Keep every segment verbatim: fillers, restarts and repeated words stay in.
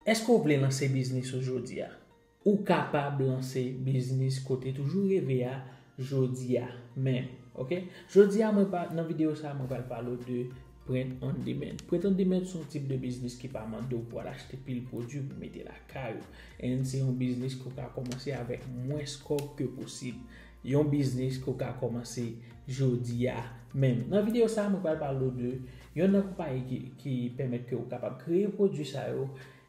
Èske w vle lanse biznis ou jodi a? Ou kapab lanse biznis kote toujou reve a jodi a menm. Ok? Jodi a, mwen pa, nan videyo sa, mwen pral pale w de print on demand. Print on demand se yon tip de biznis ki pa mande w pou al achte pil pwodui pou mete lakay ou. And se yon biznis ke w ka kòmanse avèk mwens kòb ke posib. Yon biznis ke w ka kòmanse jodi a menm. Nan videyo sa, mwen pral pale w de yon nan konpayi ki, ki pèmèt ke w kapab kreye pwodui sa yo.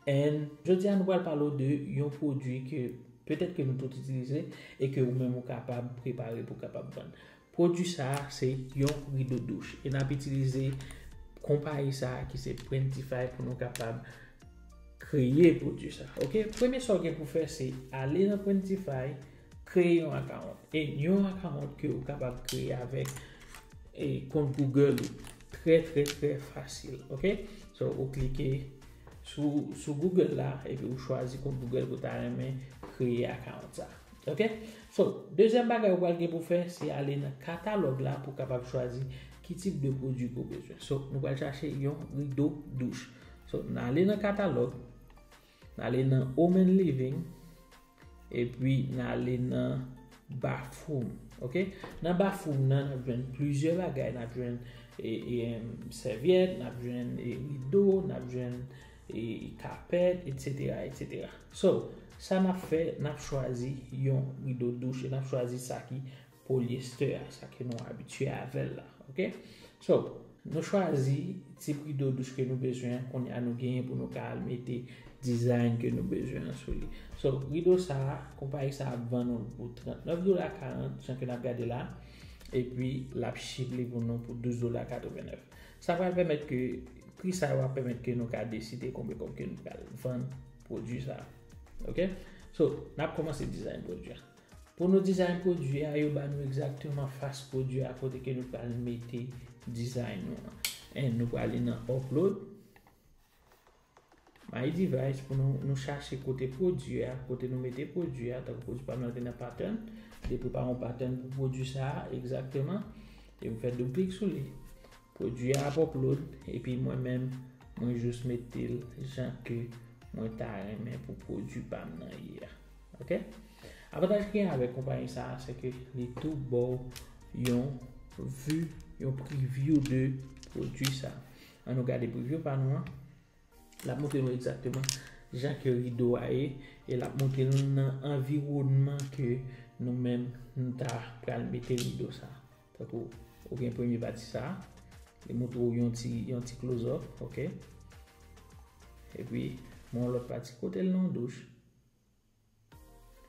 And jodi a, nou pral pale w de yon pwodui ke petèt ke nou tout itilize e ke ou menm ou kapab prepare pou kapab vann. Pwodui sa a se yon rido douch. E n ap itilize konpayi sa a ki se Printify pou nou kapab kreye pwodui sa. Ok? Premye sa w gen pou fè se ale nan Printify, kreye yon account. E yon account ke ou kapab kreye avèk e kont Google ou. Trè, trè, trè fasil. Ok? So, ou klike sou, sou Google la, epi ou chwazi kont Google ke w ta renmen kreye account sa. Ok? So, dezyèm bagay ou pral gen pou fè, se ale nan katalòg la pou kapab chwazi ki tip de pwodui ke w bezwen. So, nou pral chache yon rido douch. So, n ale nan katalòg, n ale nan Home and Living, epi n ale nan bathroom. Ok? Nan bathroom nan, n ap jwenn plizyè bagay. N ap jwenn e, e, em, sèvyèt, n ap jwenn e, rido, n ap jwenn e, kapèt, etsetera, etsetera. So, sa n ap fè, n ap chwazi yon rido douch e n ap chwazi sa ki polyester a, sa ke nou abitye avè l la. Ok? So, nou chwazi tip rido douch ke nou bezwen an, kounye a nou genyen pou nou ka al mete design ke nou bezwen an sou li. So, rido sa a, konpayi sa a ap vann ou l pou trannèf dola karant, jan ke n ap gade la, epi l ap ship li pou nou pou douz dola katrevennnèf. Sa pral pèmèt ke, pri sa yo ap pèmèt ke nou ka deside konbyen kòb ke nou pral vann pwodui sa a. Ok? So, n ap kòmanse design pwodui a. Pou nou design pwodui a, yo ba nou egzakteman fas pwodui a kote ke nou pral mete design nou an. And nou prale nan upload. My device pou nou, nou chache kote pwodui a, kote nou mete pwodui a, tankou pwodui pa m nan te nan pattern. Li prepare yon pattern pou pwodui sa a, egzakteman. E m fè doub klik sou li. Pwodui a ap upload, epi mwen menm, mwen jis mete l jan ke mwen ta renmen pou pwodui pa m nan ye a. Ok? Avantaj ki gen avèk konpayi sa a, se ke li tou ba w yon vi, yon preview de pwodui sa a. Ann nou gade preview pa nou an. L ap montre nou egzakteman jan ke rido a ye, e l ap montre nou nan anviwònman ke nou menm nou ta pral mete rido sa a. Tankou, ou gen premye pati sa a, li montre w yon ti, yon ti close up, ok? Epi, men yon lòt pati kote l nan yon douch.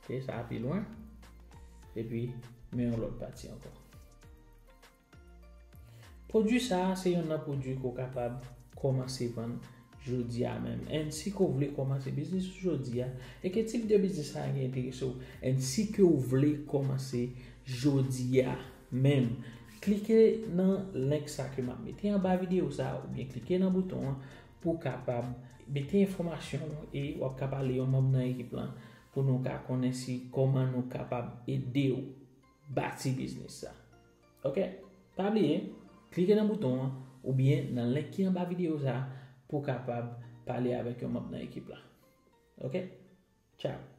Ok, sa a pi lwen. Epi, men yon lòt pati ankò. Pwodui sa a, se yonn nan pwodui ke w kapab kòmanse vann jodi a menm. And si ke w vle kòmanse biznis ou jodi a, e ke tip de biznis sa a ki enterese w, and si ke w vle kòmanse jodi a menm, klike nan link sa ke m ap mete anba videyo sa a, oubyen klike nan bouton an pou w kapab mete enfòmasyon w e w ap ka pale yon manm nan ekip lan pou nou ka konnen si kòman nou kapab ede w bati biznis sa. Ok? Pa bliye, klike nan bouton an oubyen nan link ki anba videyo sa pou w kapab pale avèk yon manm nan ekip la. Ok? Tchao.